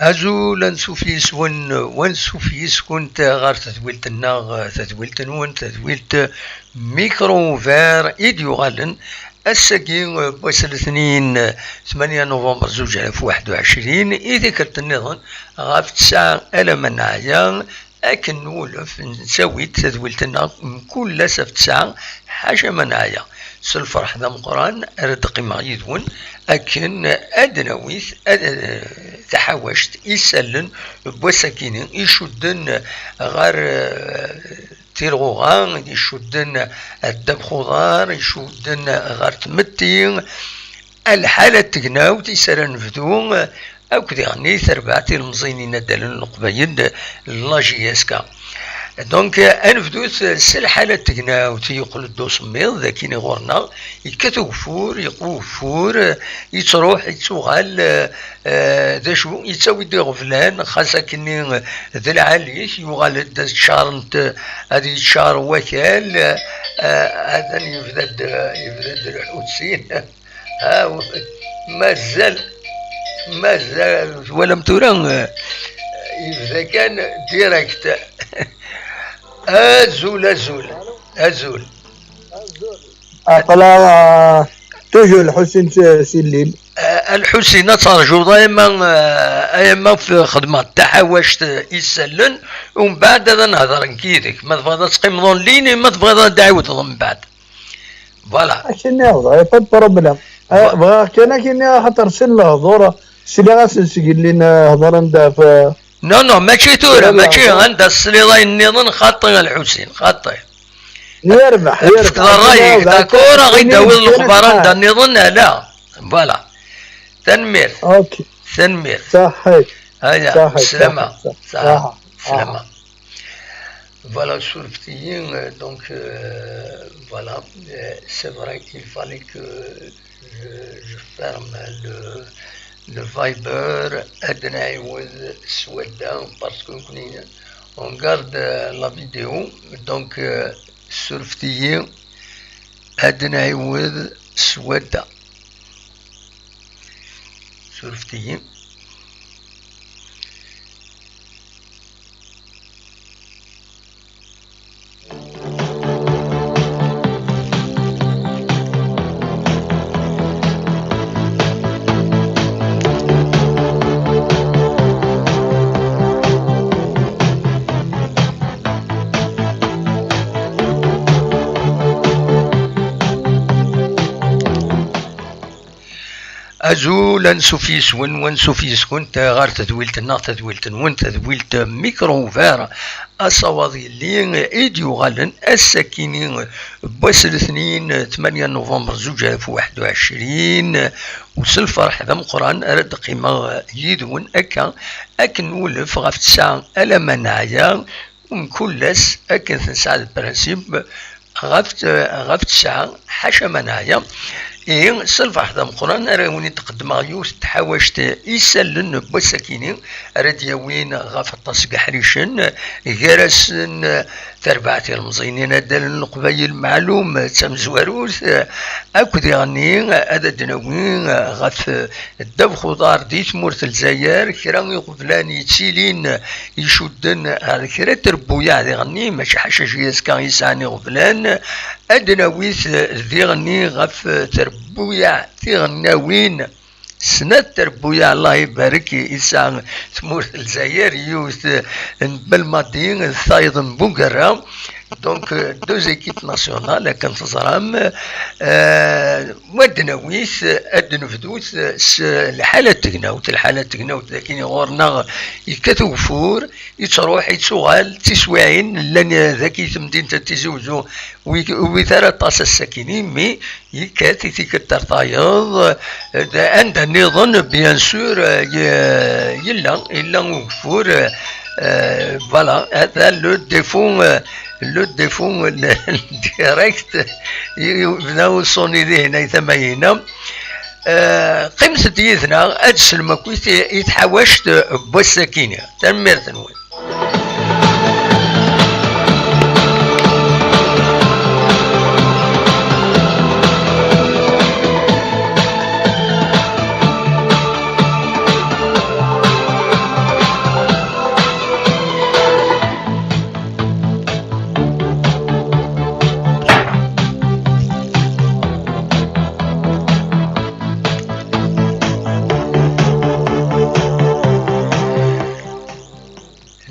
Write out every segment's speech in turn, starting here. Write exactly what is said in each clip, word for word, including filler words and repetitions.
Azul, ansuf yis-wen, wansuf yis-kunt ɣer tedwilt-nneɣ, tadwilt-nwen, tadwilt Micro Ouvert i d-yuɣalen ass-agi, n wass letnin, tmanya november zuǧ alaf u waḥed u ɛecrin, i tikkelt nniḍen ɣef tesɛa alamma neɛya, akken nwulef nettawi-d tadwilt-nneɣ mkul ass ɣef tesɛa, ḥaca ma neɛya. S lferḥ d ameqqran ara d-qqimeɣ yid-wen akken ad d-nawi t-, ad, taḥawact isallen n wass-akini icudden ɣer, eh, tirɣuɣa, icudden ar ddabex uḍar, icudden ɣer tmetti, a lḥala n tegnawt i s ara nebdu, akk diɣen i terbaɛt ilemẓiyen inaddalen n Leqbayel, la J S K. Donc, ad nebdut s lḥala n tegnawt, yeqqel-d usemmiḍ, d akin ɣur-neɣ, yekkat ugeffur, yeqqu ugeffur, yettruḥ, yettuɣal, eh, d acu, yettawi-d iɣeblan, xas akkenni d lɛali-t, yuɣal-d ad ččarent, ad yeččar wakal, eh, atan yebda-d, yebda-d lḥusin. Ha, mazal, mazal, twalam tura, eh, yebda kan direct. Azul, azul, azul. Aql-aɣ, ah, toujours Lḥusin s-, si Lille. Eh, a Lḥusin, ad terjuḍ ayama, eh, ayama f-, xedmeɣ taḥawact, eh, isallen, umbeɛd ad nehder nekk yid-k. Ma tebɣiḍ ad teqqimeḍ en ligne, ma tebɣiḍ ad d-ɛiwdeḍ mbeɛd. Voilà. Akken nniɣ, y a pas de problème. Ah, bɣiɣ kan akken nniɣ, axaṭer sin lehdur, sliɣ-asen seg Lille, eh, hedren-d ɣef, eh, Non, non, mačči tura, mačči anda tesliḍ ayen nniḍen, xaṭi a Lḥusin, xaṭi. Yerbeḥ, yerbeḥ. Tefkeḍ ṛṛay-ik, d'accord, ad ɣ-id-tawiḍ lexbar anda nniḍen, ala. Voilà. Tanemmirt. Ok. Tanemmirt. Saḥit. Aya, saḥit, sslama. Saḥit, saḥit. Saḥa, saḥa. Sslama. Voilà, surfet-iyi, euh, donc, euh, voilà, euh, c'est vrai qu'il fallait que je, je ferme le, le Viber, ad nɛiwed s wadda, parce que on garde, euh, la vidéo, donc, euh, surfet-iyi, ad nɛiwed s wadda. Surfet-iyi. Azul, ansuf yis-wen, wansuf yis-kunt ɣer tedwilt-nneɣ, tadwilt-nwen, tadwilt Micro Ouvert, asawaḍ yelli i d-yuɣalen ass-akini n wass letnin, tmanya november zuǧ alaf u waḥed u ɛecrin, u s lferḥ d ameqqran ara d-qqimeɣ yid-wen akka, akken nwulef ɣef tesɛa alamma neɛya, mkul ass akken tesɛa le principe ɣef t-, ɣef tesɛa, ḥaca ma neɛya. Ihi, s lferḥ d ameqqran ara wen-id-qeddmeɣ yiwet n tḥawact isallen n wass-akini, ara d-yawin ɣef aṭas n yeḥricen, gar-asen tarbaɛt ilemẓiyen inaddalen n Leqbayel, meɛlum d tamezwarut, akk diɣenni ad d-nawi ɣef ddabex uḍar di tmurt n Lezzayer, kra iɣeblan yettilin icudden ar kra n trebbuyaɛ diɣenni, mačči ḥaca J S K i yesɛan iɣeblan, ad d-nawi diɣenni ɣef trebbuyaɛ tiɣennawin, snat trebbuyaɛ, Allah ibarek, i tesɛa tmurt n Lezzayer, yiwet n Belmadi, tayeḍ n Bugerra. Donc, euh, deux équipes nationales, akken teẓram. Euh, wa d-nawi-t, ad d-nebdut s lḥala n tegnawt. Lḥala n tegnawt, d akin ɣur-neɣ yekkat ugeffur, yettruḥ, yettuɣal, d tiswiɛin, llan dagi temdint n Tizi Uzzu, wi, wi tara aṭas ass-akini, mi yekkat i tikkelt ar tayeḍ, d anda nniḍen, bien sûr, ye-, yella, yella ugeffur, euh, voilà, ata le défaut, euh, le défaut, le direct, yebda uṣuni dihin ay tama-ina. Euh, qqimet-d yid-neɣ, ad teslem akkit i, i tḥawact n wass-akini. Tanemmirt-nwen.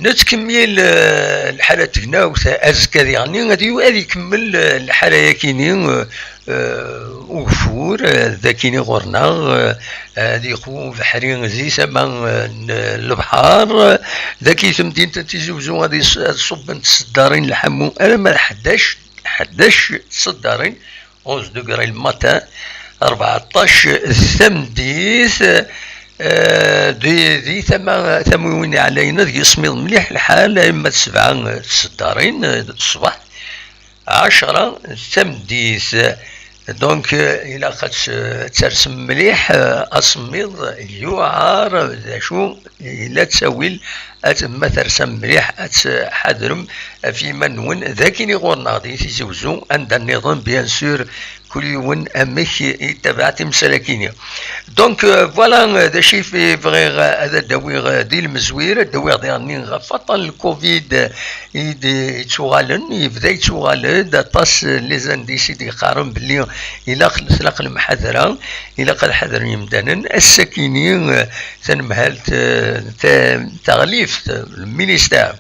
Tettkemmil, eh, lḥala n tegnawt azekka diɣenni, ad yu-, ad ikemmel, eh, lḥala-yakini, eh, eh, ugeffur, eh, d akini ɣur-neɣ, eh, ad yeqwu ubeḥri di tama, eh, n lebḥer, eh, dagi temdint n Tizi Uzzu ad is-, ad ṣubbent tseddarin n lḥamu alamma d ḥdac, ḥdac tseddarin, onze degrés le matin, rbeɛṭac tameddit, eh, di, di tama, tamiwin iɛlayen ad yismiḍ mliḥ lḥal, alamma d sebɛa tseddarin, eh, ṣṣbeḥ, ɛecra tameddit. Donc, eh, ilaq ad t-, ad tersem mliḥ, eh, asemmiḍ yuɛer, d acu yella ttawil, ad, ma tersam mliḥ, ad tḥadrem ɣef yiman-nwen. D akini ɣur-neɣ di Tizi Uzzu, anda nniḍen, bien sûr, kul yiwen amek yettabaɛ timsal-akini. Donc, euh, voilà, euh, d acu i bɣiɣ, euh, ad d-awiɣ, euh, di lmezwir, ad d-awiɣ diɣenni ɣef waṭṭan n lcovid, euh, i d-, yettuɣalen, yebda yettuɣal-d aṭas, euh, les indices i d-yeqqaren belli ilaq, tlaq lemḥadra, ilaq ad ḥadren yimdanen. Ass-akini, euh, tanemhalt, euh, ta-, taɣlift, euh, le ministère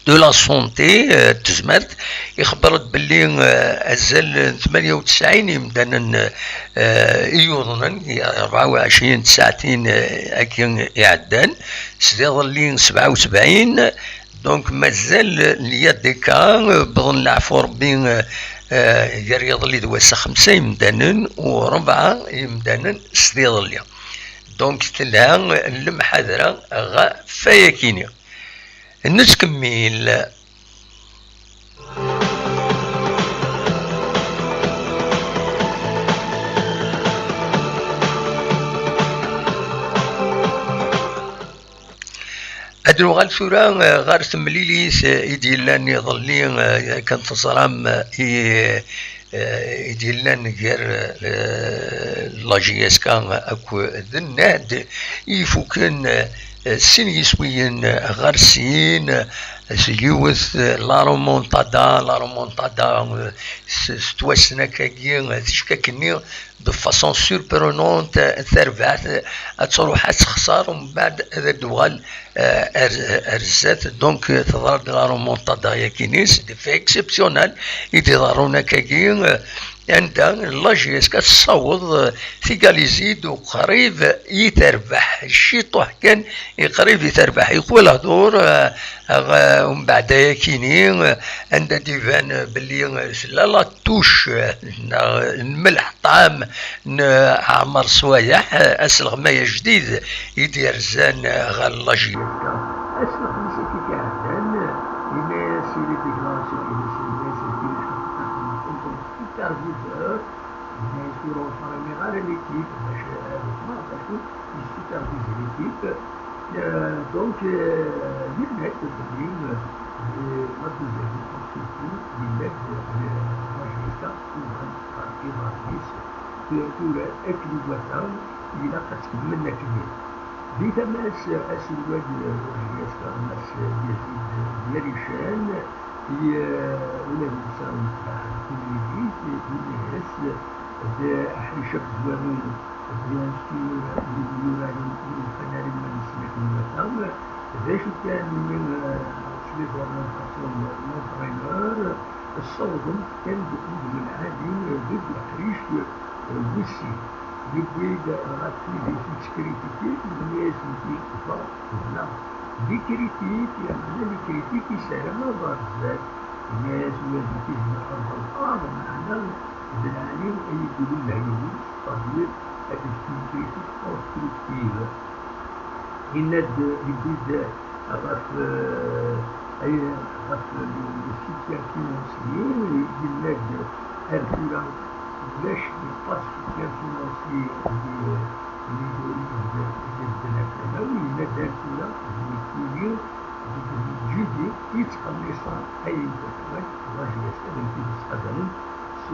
de la Santé, euh, n tezmert, ixebber-d belli, euh, azal n tmanya u tesɛin imdanen, euh, i yuḍnen, rebɛa u ɛecrin n tsaɛtin, euh, agi iɛeddan, sdiḍelli sebɛa u sebɛin, donc mazal il y a des cas, euh, wwḍen leɛfu Rebbi, euh, euh, gar yiḍelli d wass-a xemsa imdanen u rebɛa imdanen sdiḍelli. Donc telha lemḥadra ɣef wayakini. Nettkemmil. Ad nuɣal tura, eh, ɣer temlilit, eh, i d-yellan iḍelli, eh, akken teẓram, eh, i, eh, i d-yellan gar, eh, la J S K akked nnad i ifuken, eh, sin yiswiyen ɣer sin, eh, s yiwet, eh, la remontada, la remontada, eh, s, s twassen akkagi, eh, ticki akkenni, de façon surprenante, eh, tarbaɛt, eh, ad truḥ ad texṣer, umbeɛd ad d-tuɣal, eh, ar, ar zdat. Donc, eh, teḍra-d la remontada yakini, c'est des faits exceptionnels i d-iḍerrun akkagi, eh, anda la J S K tessaweḍ, eh, tigalizi-d uqrib i terbeḥ, ciṭuḥ kan i qrib i terbeḥ. Yeqwa lehdur, eh, eh, umbeɛd ayakini, eh, anda d-iban, eh, belli, eh, tella la touche, eh, neɣ lmelḥ ṭṭɛam n Ɛmer Swayeḥ, asleɣmay ajdid i d-yerzan ɣer la J S K. Ass n lxemsa i iɛeddan, yenna-yas i les déclarations, yenna-yas, yenna-yas, yenna-yas, superviseur, yenna-yas, ur ufraniɣ ara l'équipe, bac ad ufreɣ d acu yessupervise l'équipe. Euh, donc, euh, yenna-d belli, euh, la deuxième partie, yenna-d, euh, la J S K tuɣal ɣer iḍarren-is, tu-, tura akken iwata, ilaq ad tkemmel akken. Di tama-s, aselway n la J S K, Mass Yazid Yarican, i, euh, ula d netta yetbeɛ timlilit, yenna-yas, d aḥric amezwaru Bien sûr, yuraren ur ufan ara iman-nsen akken iwata. D acu kan, imi, euh, s les orientations n l'entraîneur, ssawḍen kan-d udem lɛali, euh, deg uḥric, euh, wis sin. Yewwi-d ɣef wid i t-yettkritikit, yenna-yasen-id, ffeɣ, tebna. Les critiques, yeɛni les critiques, yessaram aḍar zdat. Yenna-yas ula d tizmert ɣer lqaḍ, meɛna d lɛali ay yeggulun lehyuf, c'est-à-dire avec une critique constructive. Yenna-d, yewwi-d ɣef, eh, ay, ɣef le, le soutien financier, yenna-d ar tura ulac, yeṭṭas soutien financier i, i, i, i, i, i, yenna-d ar tura d nekkini deg lǧib-iw i ttxelliṣeɣ ayen tufiḍ, la J S K d amek i d-ttqadaren s,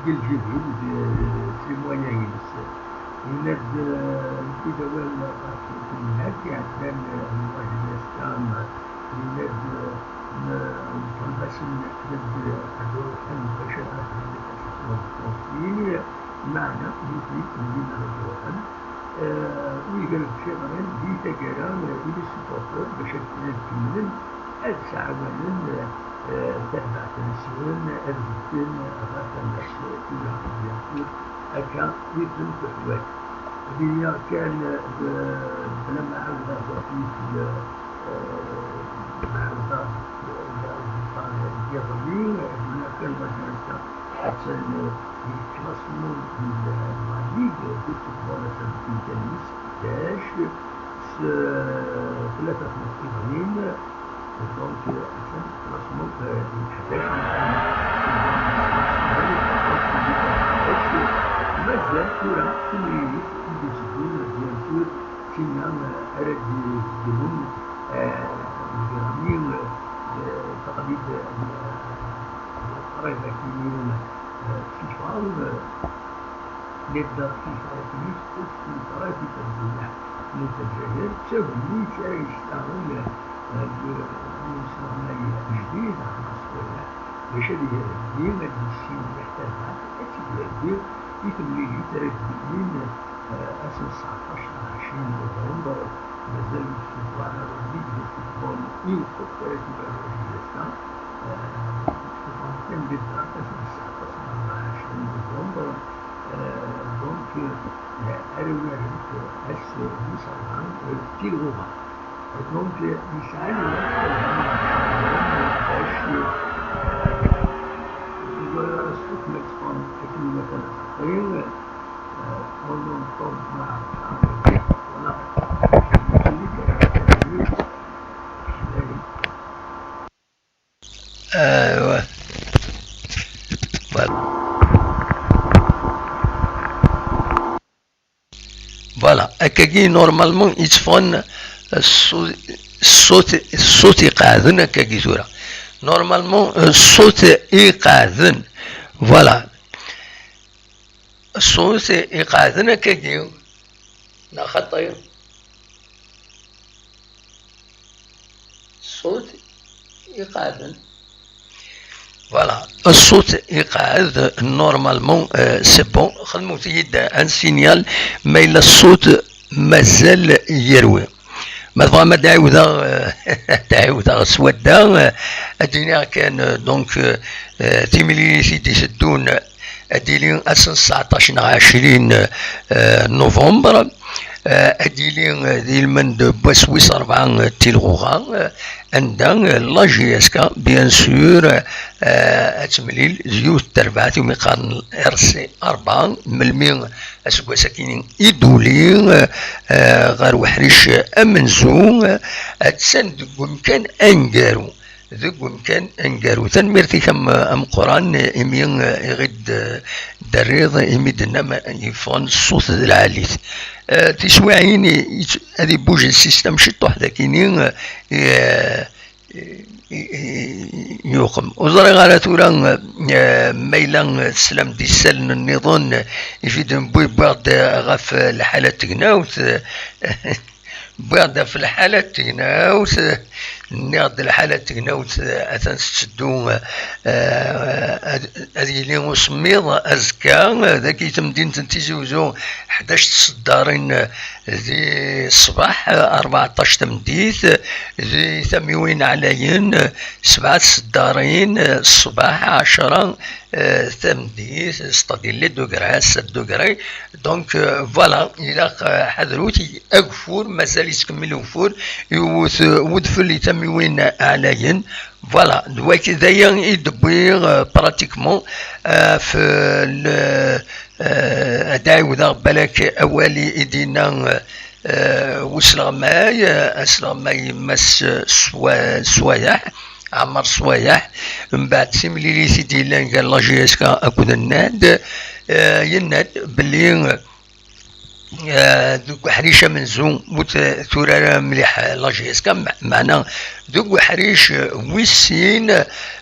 deg lǧib-iw d, d les moyens-ines. Yenna-d, eh, yewwi-d awal ɣef tenhalt iɛeddan, eh, n la J S K, yenna-d, eh, n-, nṭleb-asen ad, ad ruḥen bac ad xedmen les consignes, meɛna nutni ur llin ara d-ruḥen. Wid ara d-iɣren di taggara, d les supporters, bac ad kemmlen ad ttɛawanen tarbaɛt-nsen, ad bedden ɣer tama-s tura, bien sûr, akka i tent-teḥwaǧ. Ad iniɣ kan, bla ma ɛawdeɣ ɣef Ɛawdeɣ-d, d aẓeṭṭa n yiḍelli, ad iniɣ kan mazal akka attan di classement n la Ligue de football, attan di tmidda-nnes ḥdac, s tlata tmeṭṭiwin, donc attan di classement n ḥdac. Mazal tura timlilit i d-iteddun, bien sûr, tinna ara d-yelhun deg-ami taqlid n qrib akkin FIFA, nibda FIFA akkin tusmi qrib i terbeḥ Lezzayer, d tagnit ara yesleɣen deg umesleɣmay ajdid, Ahmed Swayeɛ, bac ad iheggi ad yessin mliḥ tarbaɛt, ad tt-id-iheggi i temlilit ara d-yilin ass n tseɛṭac neɣ ɛecrin november. Mazal ur tfuk ara Ligue de football i uqef ara turar ajdid ass-a. Tfuk kan di dda ass n tseɛṭac neɣ ɛecrin november. Donc, ara warent ass wis ṛebɛa d tilɣuba. Donc, yesɛa lweqt bac wala s tusma ṭṭfen akken iwata lxaṭi, pendant tant ma voilà. Euh, ouais. Voilà. Voilà, akkagi normalement yetteffɣen ṣṣut, ṣṣut iqeɛden akkagi tura. Normalement, euh, ṣṣut iqeɛden. Voilà. Ṣṣut iqeɛden akkagi. Neɣ xaṭi? Ṣṣut iqeɛden. Voilà, ṣṣut iqeɛɛed normalement, euh, c'est bon. Xedmut-iyi-d un signal ma yella ṣṣut mazal yerwi. Ma tebɣam ad d-ɛiwdeɣ, euh, ad d-ɛiwdeɣ s wadda, euh, ad d-iniɣ kan, euh, donc, euh, euh, timlilit i d-iteddun ad d-tili ass n tseɛṭac neɣ ɛecrin, euh, novembre. Euh, ad d-tili, euh, di lmend n wass wis ṛebɛa, euh, tilɣuɣa, euh, anda, euh, la J S K, bien sûr, euh, ad temlil d yiwet n terbaɛt umi qqaren R C ṛebɛa, melmi aseggas-agi i d-tuli, euh, euh, ɣer uḥric amenzu, euh, attan deg umkan aneggaru. Deg umkan aneggaru. Tanemmirt-ik am-, ameqqran, imi, eh, i ɣ-id-, eh, d-terriḍ, imi d-tennam yeffɣen ṣṣut d lɛali-t. Eh, tiswiɛin i, i, ad ibuj ssistem ciṭṭuḥ dagini, eh, i, i, i, yuqem. Ur ẓriɣ ara tura, eh, ma yella teslam-d isallen nniḍen, eh, i fi d-newwi, wwiɣ-d, eh, ɣef, eh, lḥala n tegnawt, eh, Wwiɣ-d ɣef lḥala n tegnawt, nniɣ-d lḥala n tegnawt, eh, atan tetteddu, eh, ad, ad yili usemmiḍ azekka, eh, dagi temdint n Tizi Uzzu, ḥdac tseddarin, eh, di ṣṣbeḥ, eh, rbeɛṭac tameddit, eh, di tamiwin ɛlayen, eh, sebɛa tseddarin, eh, ṣṣbeḥ, ɛecra, eh, tameddit, c'est-à-dire les degrés, sept degrés. Donc, euh, voilà, ilaq, euh, ḥadrut, ageffur, mazal yettkemmil ugeffur, iwwet, euh, udfel i tamiwin ɛlayen. Voilà, d waki d aya i d-wwiɣ, euh, pratiquement, euh, f-, le, euh, ad ɛiwdeɣ balak awal i, i d-yenna, euh, euh, usleɣmay, euh, asleɣmay Mass, euh, Swa-, Swayeḥ, Ɛmer Swayeḥ, mbeɛd timlilit i d-yellan gar la J S K akked N A D, eh, yenna-d belli, eh, deg uḥric amenzu ur t-, tura ara mliḥ la J S K, me-, meɛna Deg uḥric wis sin,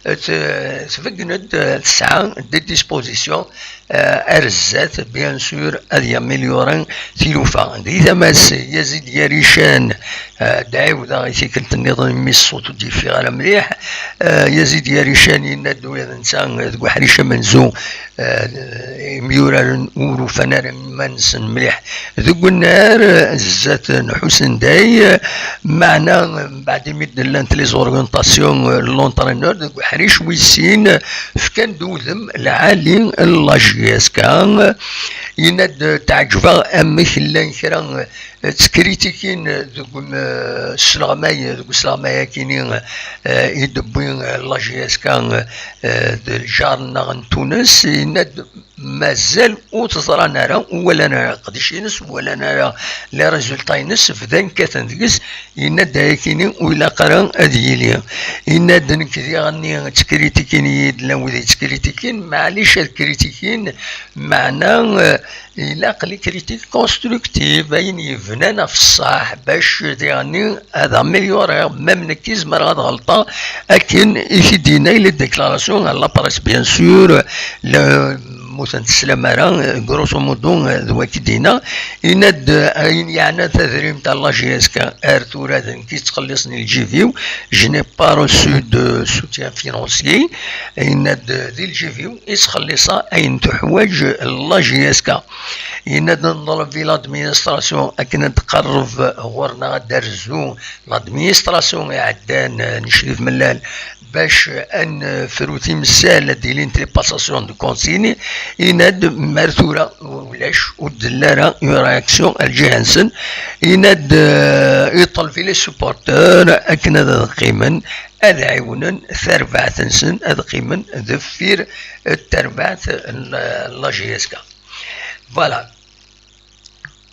t-, tbeggen-d tesɛa des dispositions, eh, ar zdat, bien sûr, ad yaméliori tilufa. Di tama-s, Yazid Yarican, eh, d-ɛiwdeɣ i tikkelt nniḍen, imi ṣṣut ur d-yeffiɣ ara mliḥ. Eh, Yazid Yarican yenna-d ula d netta deg uḥric amenzu, eh, imyuraren ur ufan ara iman-nsen mliḥ deg unnar, eh, zdat n Ḥusen Day, eh, meɛna, eh, mbeɛd imi d-llant les orientations, eh, n l'entraîneur deg uḥric wis sin, eh, fkan-d udem lɛali n la J S K, eh, yenna-d, eh, teɛǧeb-aɣ amek llan kra, eh, ttekritikin deg um-, sleɣmay, deg usleɣmay akini, eh, i d-tewwi, eh, la J S K, eh, d lǧar-nneɣ n Tunes, yenna-d mazal ur t-ẓran ara, ur walan ara leqdic-ines, ur walan ara les résultats-ines, bdan kkaten deg-s, yenna-d ayakini ur ilaq ara ad yili. Yenna-d nekk diɣenni ttekritikin-iyi-d, llan wid yettekritikin, maɛlic ad kritikin, meɛna, eh, ilaq les critiques constructives, ayen yebnan ɣef ṣṣeḥ, bac diɣenni ad amélioriɣ, même nekk i zemreɣ ad ɣelṭeɣ, akken i t-id-yenna i les déclarations à la presse, bien sûr, la, ma ur ten-teslam ara, grosso modo, d waki d-yenna, yenna-d ayen yeɛnan tadrimt à la J S K ar tura d nekk i yettxelliṣen i lǧib-iw, je n'ai pas reçu de soutien financier, yenna-d di lǧib-iw i ttxelliṣeɣ ayen tuḥwaǧ la J S K. Yenna-d neḍleb i l'administration akken ad d-tqerreb ɣur-neɣ, ad d-terzu l'administration iɛeddan, eh, n Ccrif Mellal, bac ad nefru timsal, ad d-ilint les passations de consigne. Yenna-d mer tura ulac, ur d-telli ara une réaction ar lǧiha-nsen. Yenna-d, eh, iṭleb i les supporters akken ad qqimen, ad ɛiwnen tarbaɛt-nsen, ad qqimen deffir tarbaɛt n la J S K. Voilà.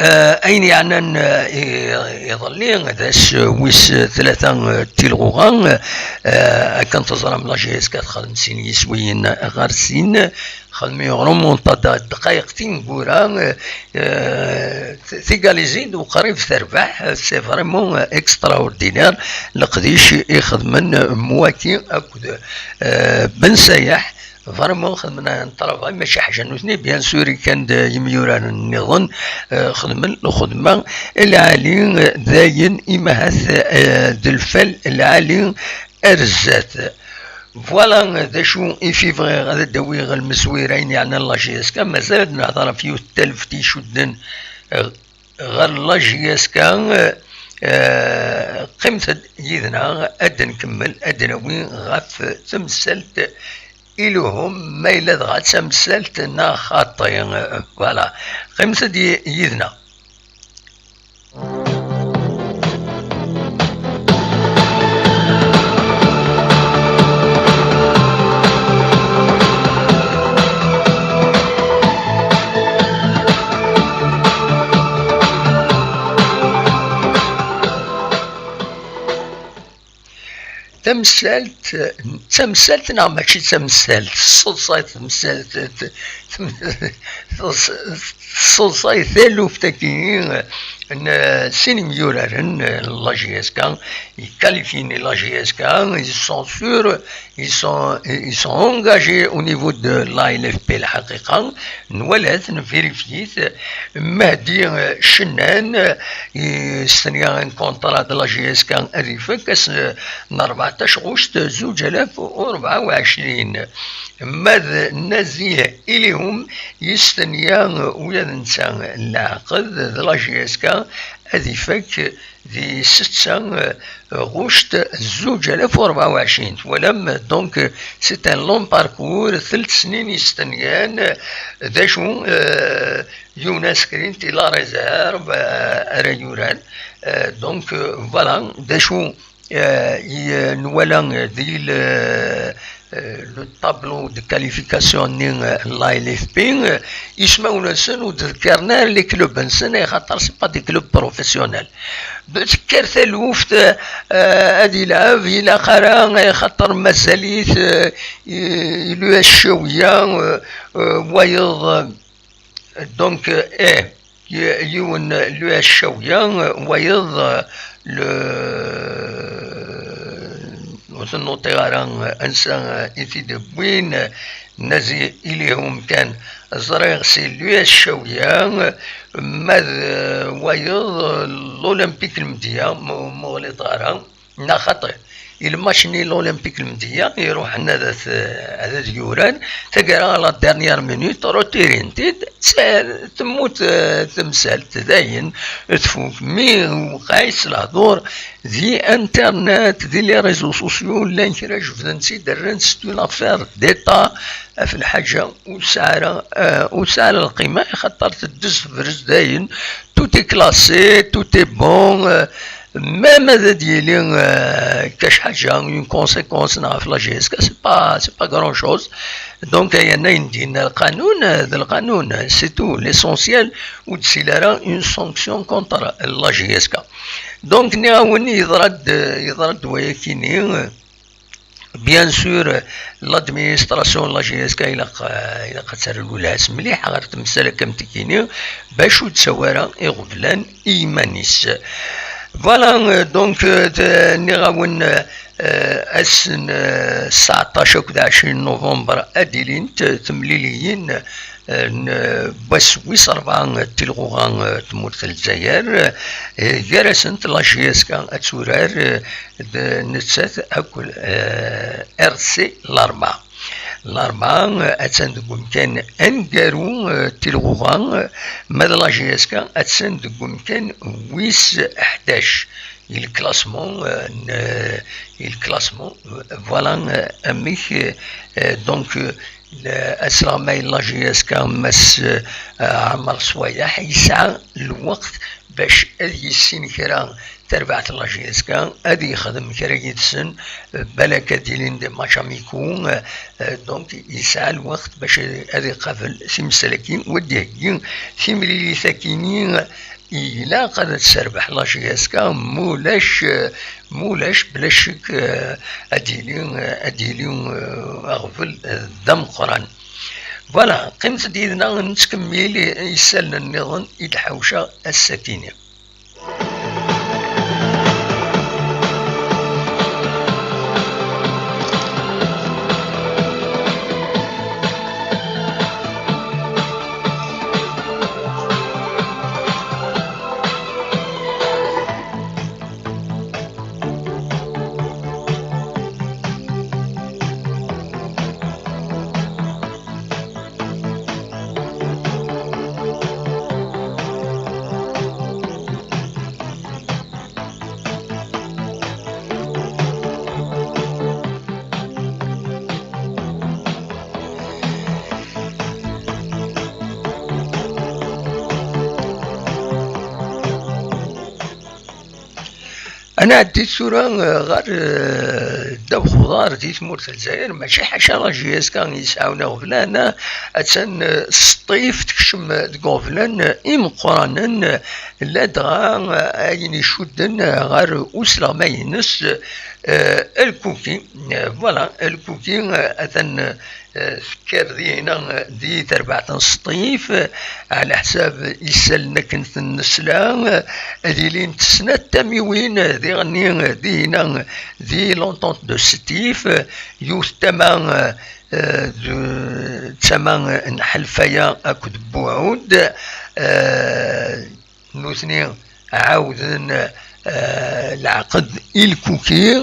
Eh, ayen yeɛnan, eh, i-, iḍelli, d ass wis tlata, eh, tilɣuɣa, eh, akken teẓram, la J S K texdem sin yiswiyen ɣer sin, xedmen remontada dqayeq tineggura, eh, eh, tigalizi d uqrib terbeḥ, c'est vraiment, eh, extraordinaire, leqdic i xedmen, eh, Mwaki akked, eh, Ben Sayaḥ. Vraiment xedmen un travail mačči ḥaca nutni, bien sûr, kan d yimyuraren nniḍen, eh, xedmen lxedma lɛali, eh, dayen imahat, eh, d lfal lɛali ar zdat. Voilà d acu i fi bɣiɣ ad d-awiɣ lmeswir ayen yeɛnan la J S K, mazal ad nehḍer ɣef yiwet n taluft icudden, eh, ɣer la J S K, eh, qqimet-d yid-neɣ, ad nkemmel, ad nawi ɣef temsalt Ilhum, ma yella dɣa d tamsalt neɣ xaṭi. Voilà. Qqimet-d y-, yid-neɣ. Tamsalt, d tamsalt neɣ mačči d tamsalt? Tseḍsay temsalt, t-, tem-, tseḍsay taluft-agi n sin imyuraren n la J S K, ikalifyin i la J S K, ils sont sûrs, ils sont, ils sont engagés au niveau de la L F P, lḥaqiqa, nwala-t, nvirifyi-t. Mehdi, eh, Cennan, eh, yestenya un contrat de la J S K ad ifek ass, eh, n rbeɛṭac ɣuct zuǧ alaf u rebɛa u ɛecrin. Ma d Nazih Ilihum yestenya, eh, ula d netta leɛqed de la J S K ad ifek di setta, eh, ɣuct zuǧ alaf u rebɛa u ɛecrin. Twalam, donc, c'est un long parcours, telt snin yestenyan, d acu, eh, yiwen askrint i la réserve, eh, ara yuran. Eh, donc, eh, voilà, d acu, eh, i, eh, nwala, eh, di le, eh, le tableau de qualification-nni, eh, n la L F P, eh, ismawen-nsen ur d-ḍekkren ara les clubs-nsen, axaṭer c'est pas des clubs professionnels. Tekker taluft, eh, ad ilɛeb, ilaq ara, axaṭer mazal-it, eh, i, i l'U S Chaouia, eh, eh, wayeḍ, eh, donc, eh, eh, y-, yiwen l'U S Chaouia, eh, wayeḍ, eh, le, ur ten-nuṭiɣ ara, eh, ansa, eh, i t-id-wwin, eh, nazi ilihum kan. Ẓriɣ si l'U S Ccawiya, eh, ma d, eh, wayeḍ, eh, l'Olympique Lmedya, mu, mu ɣliṭ ara, neɣ xaṭi. I lmatch-nni l'Olympique Lmedya, iruḥen ad at-, ad, ad yuran, taggara à la dernière minute, retirin-t-id, tt-, temmut, eh, temsalt, dayen, tfuk. Mi wqeɛ-itt lehdur, di internet, di les réseaux sociaux, llan kra jebden-tt-id, rran-tt, c'est une affaire d'État, ɣef lḥaǧa ur tesɛi ara, eh, ur tesɛi ara lqima, axaṭer teddez tebrez dayen, tout est classé, tout est bon, eh, même ad d-yili, eh, kac ḥaǧa, une conséquence neɣ ɣef la J S K, c'est pas, c'est pas grand chose. Donc, ayen ayen d-yenna lqanun, eh, d lqanun, c'est tout. L'essentiel, ur d-tili ara une sanction contre la J S K. Donc, nniɣ-awen, yeḍra-d, yeḍra-d wayakini, bien sûr, l'administration n la J S K ilaq, ilaq ad terr lwelha-s mliḥ ɣer temsal akka am tikini, bac ur d-tawi ara iɣeblan i yiman-is. Voilà, euh, donc, euh, t-, nniɣ-awen, euh, ass n, euh, sɛeṭṭac akked ɛecrin novembre ad d-ilint, euh, temliliyin, euh, n, euh, wass wis rebɛa, euh, n tilɣuɣa, euh, n tmurt n Lezzayer, euh, gar-asent la J S K ad turar, euh, d nettat akked, euh, R C Larba. Larba, euh, attan deg umkan aneggaru, euh, n tilɣuɣa, euh, ma d la J S K attan deg umkan wis ḥdac. Il classement, euh, n, il classement, euh, voilà, euh, amek, euh, donc, euh, le, asleɣmay n la J S K, Mass, euh, Ɛmer Swayeḥ, yesɛa lweqt bac ad yissin kra tarbaɛt n la J S K, ad yexdem kra yid-sen, euh, balak ad d-ilin des matchs amicaux, euh, euh, donc yesɛa lweqt bac ad iqabel timsal-agi, u ad d-iheggi timlilit-agi-nni, ilaq ad terbeḥ la J S K, mulac, mulac, bla ccek, eh, ad d-yili, eh, ad d-yili, eh, aɣbel, eh, d ameqqran. Voilà, qqimet-d yid-neɣ, nettkemmil isallen nniḍen i d-ḥawceɣ ass-agi-nni. Ad nɛeddi tura, eh, ɣer, eh, ddabex uḍar di tmurt n Lezzayer, mačči ḥaca la J S K i yesɛawen iɣeblan, eh, attan, eh, Sṭif tekcem deg uɣeblan, eh, imeqqranen, eh, ladɣa, eh, ayen icudden, eh, ɣer usleɣmay-ines, eh, Lkuki. Eh, voilà, Lkuki, eh, atan, eh, tekker dihina, eh, di terbaɛt n Sṭif, eh, ɛla ḥsab isallen akken ten-nesla, eh, ad ilint snat tamiwin, eh, diɣenni, eh, dihina, eh, di l'entente de Sṭif, eh, yiwet tama, eh, eh, d, d tama, eh, n Ḥelfaya akked Buɛud, eh, nutni ɛawden, eh, leɛqed i Lkuki,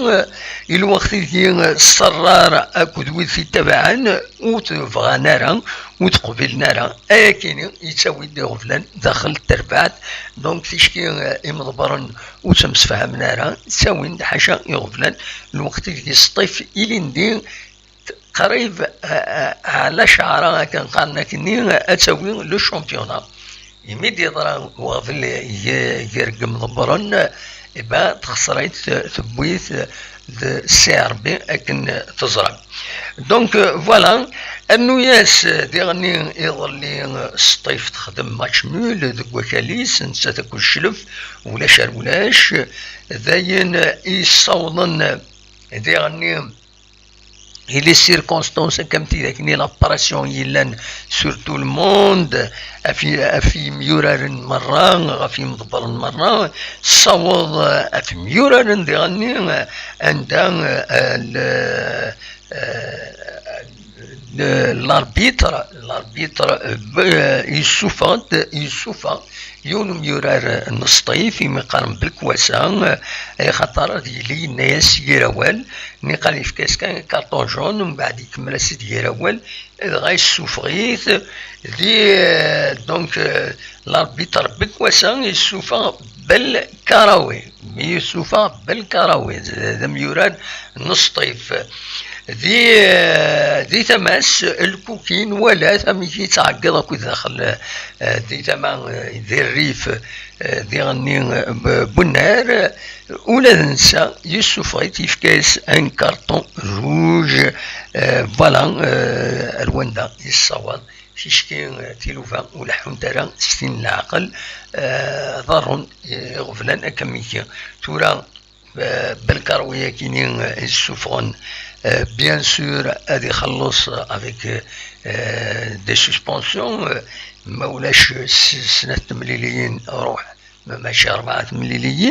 i lweqt ideg Ṣerrar akked wid t-ittabaɛen ur t-bɣan ara, ur t-qbilen ara. Ayakini yettawi-d iɣeblan daxel n terbaɛt. Donc ticki, eh, imḍebbren ur ttemsefhamen ara, ttawin-d ḥaca iɣeblan, lweqt ideg Sṭif ilindi qrib, eh, eh, ɛla ceɛra akken qqaren akkenni, eh, ad tawi le championnat. Imi d-yeḍra uɣbel g-, gar yimḍebbren, eh ben, texṣer-it, eh, tewwi-t, eh, d C R B akken, eh, teẓram. Donc, eh, voilà, rnu-yas, eh, diɣenni iḍelli, eh, Sṭif texdem match nul deg wakal-is, nettat akked Cclef, ulac ar ulac, d ayen, eh, i yessawḍen, eh, diɣenni Et les circonstances, comme tu dis, la pression, il sur tout le monde, ɣef yimyuraren merra, ɣef yimḍebbren merra, tessaweḍ ɣef yimyuraren diɣenni, anda, euh, le, euh, le, l'arbitre, l'arbitre, euh, yessufeɣ-d, yessufeɣ yiwen umyurar n Sṭif, imi qqaren Belkwasa, eh, axaṭer ad yili yenna-yas yir awal, niqal yefka-yas kan carton jaune, mbeɛd ikemmel-as-d yir awal, dɣa yessufeɣ-it, di, eh, donc, eh, l'arbitre Belkwasa yessufeɣ Belkarawi, mi yessufeɣ Belkarawi, d, d amyurar n Sṭif. Di, eh, di tama-s, Lkuki nwala-t amek yettɛeggiḍ akk daxel, eh, di tama, eh, di rrif, eh, diɣenni, eh, b-, bunnar, ula d netta yessufeɣ-it, yefka-yas un carton rouge, eh, voilà, eh, ar wanda yessawaḍ, ticki, eh, tilufa ur leḥḥunt ara s tin n leɛqel, eh, ḍerrun, eh, iɣeblan akka am wigi. Tura, eh, Belkarawi-agi-ni, eh, yessufɣen, eh, bien sûr, ad ixelleṣ avec, eh, des suspensions, eh, ma ulac s-, snat temliliyin, ruḥ, ma mačči rebɛa temliliyin.